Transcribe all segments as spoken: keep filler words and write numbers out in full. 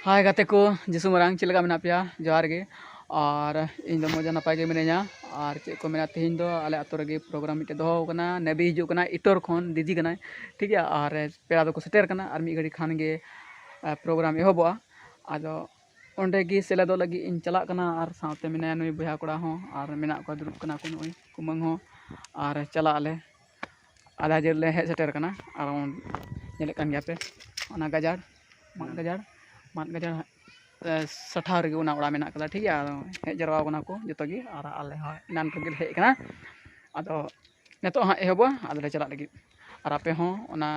ᱦᱟᱭ ᱜᱟᱛᱮ ᱠᱚ, ᱡᱤᱥᱩ ᱢᱟᱨᱟᱝ, ᱪᱮᱫ ᱞᱮᱠᱟ ᱢᱮᱱᱟᱜ ᱯᱮᱭᱟ? ᱡᱚᱦᱟᱨ ᱜᱮ᱾ ᱟᱨ ᱤᱧ ᱫᱚ ᱢᱚᱡᱽ ᱱᱟᱯᱟᱭ ᱜᱮ ᱢᱤᱱᱟᱹᱧᱟ᱾ ᱟᱨ ᱪᱮᱫ ᱠᱚ ᱢᱮᱱᱟ, ᱛᱮᱦᱮᱧ ᱫᱚ ᱟᱞᱮ ᱟᱛᱳ ᱨᱮᱜᱮ ᱯᱨᱳᱜᱨᱟᱢ ᱢᱤᱫᱴᱮᱡ ᱫᱚᱦᱚ ᱟᱠᱟᱱᱟ᱾ ᱱᱮᱵᱤ ᱦᱤᱡᱩᱜ ᱠᱟᱱᱟ, ᱤᱴᱳᱨ ᱠᱷᱚᱱ ᱫᱤᱫᱤ ᱠᱟᱱᱟᱭ, ᱴᱷᱤᱠ ᱜᱮᱭᱟ᱾ ᱟᱨ ᱯᱮᱲᱟ ᱫᱚᱠᱚ ᱥᱮᱴᱮᱨ ᱠᱟᱱᱟ, ᱟᱨ ᱢᱤᱫ ᱜᱷᱟᱹᱲᱤ ᱠᱷᱟᱱ ᱜᱮ, ᱟ, ᱯᱨᱳᱜᱨᱟᱢ ᱮᱦᱚᱵᱚᱜᱼᱟ᱾ ᱟᱫᱚ ᱚᱸᱰᱮ ᱜᱮ ᱥᱮᱞᱮᱫᱚᱜ ᱞᱟᱹᱜᱤᱫ ᱤᱧ ᱪᱟᱞᱟᱜ ᱠᱟᱱᱟ, ᱟᱨ ᱥᱟᱶᱛᱮ ᱢᱮᱱᱟᱭᱟ ᱱᱩᱭ ᱵᱚᱭᱦᱟ ᱠᱚᱲᱟ ᱦᱚᱸ, ᱟᱨ ᱢᱮᱱᱟᱜ ᱠᱚᱣᱟ, ᱫᱩᱲᱩᱵ ᱠᱟᱱᱟ ᱠᱚ ᱱᱩᱜᱼᱩᱭ ᱠᱩᱢᱟᱹᱝ ᱦᱚᱸ᱾ ᱟᱨ ᱪᱟᱞᱟᱜ ᱟᱞᱮ, ᱟᱫᱷᱟ ᱡᱮᱞ ᱞᱮ ᱦᱮᱡ ᱥᱮᱴᱮᱨ ᱠᱟᱱᱟ᱾ ᱟᱨ ᱧᱮᱞᱮᱫ ᱠᱟᱱ ᱜᱮᱭᱟ ᱯᱮ, ᱚᱱᱟ ᱜᱟᱡᱟᱲ, ᱢᱟᱫ ᱜᱟᱡᱟᱲ, ᱢᱟᱫ ᱜᱟᱡᱟᱲ, ᱮ, ᱥᱟᱴᱷᱟ ᱨᱮᱜᱮ ᱚᱱᱟ ᱚᱲᱟᱜ ᱢᱮᱱᱟᱜ ᱠᱟᱫᱟ, ᱴᱷᱤᱠ ᱜᱮᱭᱟ᱾ ᱟᱫᱚ ᱦᱮᱡ ᱡᱟᱨᱣᱟ ᱠᱟᱱᱟ ᱠᱚ ᱡᱚᱛᱚ ᱜᱮ, ᱟᱨ ᱟᱞᱮ ᱦᱚᱸ ᱮᱱᱟᱱ ᱨᱮᱜᱮ ᱞᱮ ᱦᱮᱡ ᱠᱟᱱᱟ᱾ ᱟᱫᱚ ᱱᱤᱛᱚᱜ ᱦᱟᱸᱜ ᱮᱦᱚᱵᱚᱜᱼᱟ, ᱟᱫᱚ ᱞᱮ ᱪᱟᱞᱟᱜ ᱞᱟᱹᱜᱤᱫ᱾ ᱟᱨ ᱟᱯᱮ ᱦᱚᱸ ᱚᱱᱟ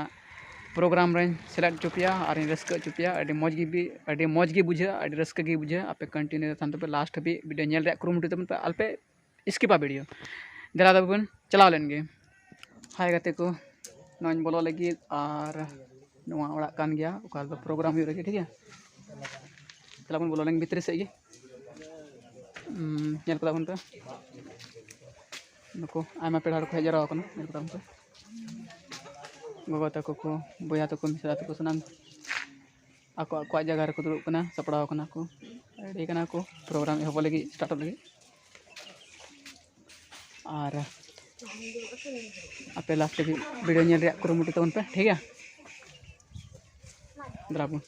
ᱯᱨᱳᱜᱨᱟᱢ ᱨᱮᱧ ᱥᱮᱞᱮᱫ ᱦᱚᱪᱚ ᱯᱮᱭᱟ ᱟᱨᱤᱧ ᱨᱟᱹᱥᱠᱟᱹ ᱦᱚᱪᱚ ᱯᱮᱭᱟ᱾ ᱟᱹᱰᱤ ᱢᱚᱡᱽ ᱜᱮ ᱵᱤ-, ᱟᱹᱰᱤ ᱢᱚᱡᱽ ᱜᱮ ᱵᱩᱡᱷᱟᱹᱜᱼᱟ, ᱟᱹᱰᱤ ᱨᱟᱹᱥᱠᱟᱹ ᱜᱮ ᱵᱩᱡᱷᱟᱹᱜᱼᱟ᱾ ᱟᱯᱮ continue ᱨᱮ ᱛᱟᱦᱮᱱ ᱛᱟᱯᱮ, last ᱦᱟᱹᱵᱤᱡ video ᱧᱮᱞ ᱨᱮᱭᱟᱜ ᱠᱩᱨᱩᱢᱩᱴᱩᱭ ᱛᱟᱵᱚᱱ ᱯᱮ, ᱟᱞᱚᱯᱮ skipᱟ video᱾ ᱫᱮᱞᱟ ᱛᱚᱵᱮ ᱵᱚᱱ ᱪᱟᱞᱟᱣ ᱞᱮᱱ ᱜᱮ᱾ ᱦᱟᱭ ᱜᱟᱛᱮ ᱠᱚ, ᱱᱚᱣᱟᱧ ᱵᱚᱞᱚ ᱞᱟᱹᱜᱤᱫ, ᱟᱨ ᱱᱚᱣᱟ ᱚᱲᱟᱜ ᱠᱟᱱ ᱜᱮᱭᱟ ᱚᱠᱟ ᱨᱮᱫᱚ ᱯᱨᱳᱜᱨᱟᱢ ᱦᱩᱭᱩᱜ ᱞᱟᱹᱜᱤᱫ, ᱴᱷᱤᱠ ᱜᱮᱭᱟ᱾ ᱫᱮᱞᱟ ᱵᱚᱱ ᱵᱚᱞᱚ ᱞᱮᱱ ᱵᱷᱤᱛᱨᱤ ᱥᱮᱫ ᱜᱮ᱾ ᱩᱸ, ᱧᱮᱞ ᱠᱚ ᱛᱟᱵᱚᱱ ᱯᱮ, ᱱᱩᱠᱩ ᱟᱭᱢᱟ ᱯᱮᱲᱟ ᱦᱚᱲ ᱠᱚ ᱦᱮᱡ ᱡᱟᱣᱨᱟ ᱟᱠᱟᱱᱟ᱾ ᱧᱮᱞ ᱠᱚ ᱛᱟᱵᱚᱱ ᱯᱮ, ᱜᱚᱜᱚ ᱛᱟᱠᱚ ᱠᱚ, ᱵᱚᱭᱦᱟ ᱛᱟᱠᱚ, ᱢᱤᱥᱨᱟ ᱛᱟᱠᱚ, ᱥᱟᱱᱟᱢ ᱟᱠᱚ ᱟᱠᱚᱣᱟᱜ ᱡᱟᱭᱜᱟ ᱨᱮᱠᱚ ᱫᱩᱲᱩᱵ ᱠᱟᱱᱟ, ᱥᱟᱯᱲᱟᱣ ᱠᱟᱱᱟ ᱠᱚ, ready ᱠᱟᱱᱟ ᱠᱚ ᱯᱨᱳᱜᱨᱟᱢ ᱮᱦᱚᱵᱚᱜ ᱞᱟᱹᱜᱤᱫ, ᱥᱴᱟᱨᱴᱚᱜ ᱞᱟᱹᱜᱤᱫ᱾ ᱟᱨ ᱟᱯᱮ last ᱦᱟᱹᱵᱤᱡ video ᱧᱮᱞ ᱨᱮᱭᱟᱜ ᱠᱩᱨᱩᱢᱩᱴᱩ ᱛᱟᱵᱚᱱ ᱯᱮ, ᱴᱷᱤᱠ ᱜᱮᱭᱟ? ᱫᱮᱞᱟ ᱵᱚᱱ᱾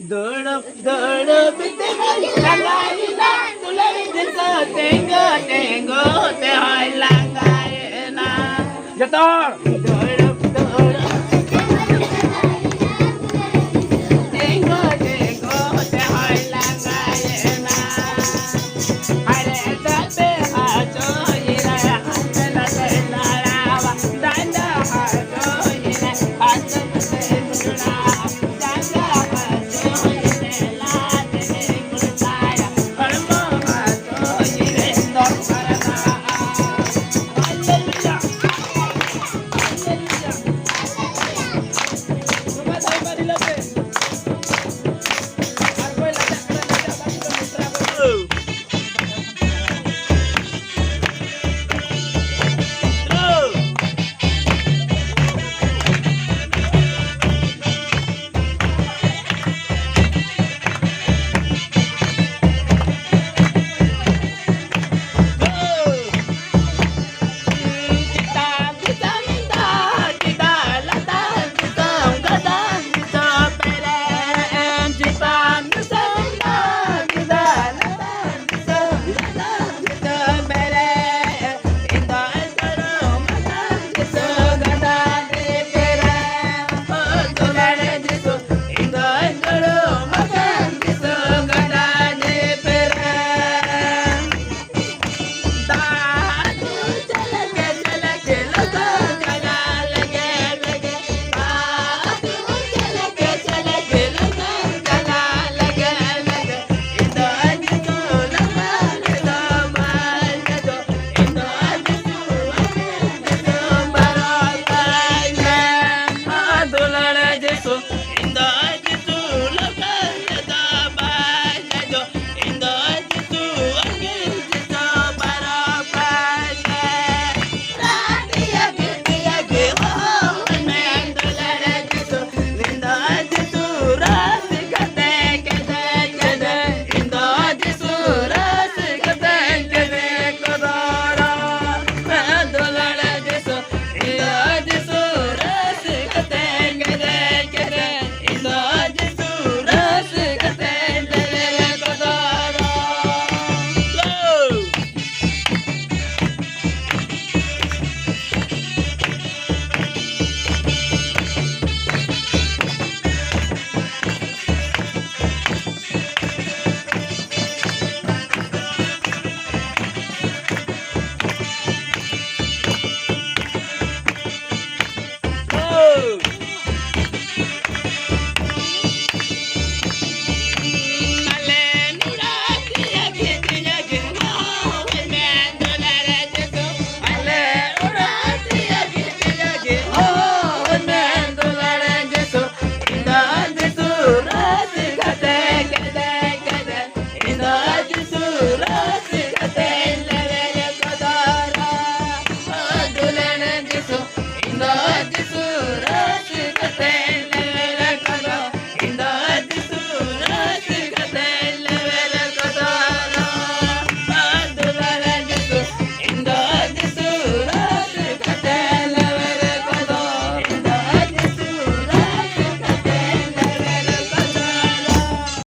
ᱫᱩᱲᱩᱵ ᱫᱩᱲᱩᱵ ᱛᱮ ᱞᱟᱸᱜᱟᱭᱮᱱᱟ, ᱫᱩᱞᱟᱹᱲ ᱫᱤᱥᱟᱹ ᱛᱮᱸᱜᱚ ᱛᱮᱸᱜᱚ ᱛᱮᱦᱚᱸᱭ ᱞᱟᱸᱜᱟᱭᱮᱱᱟ᱾ ᱡᱚᱛᱚ ᱦᱚᱲ᱾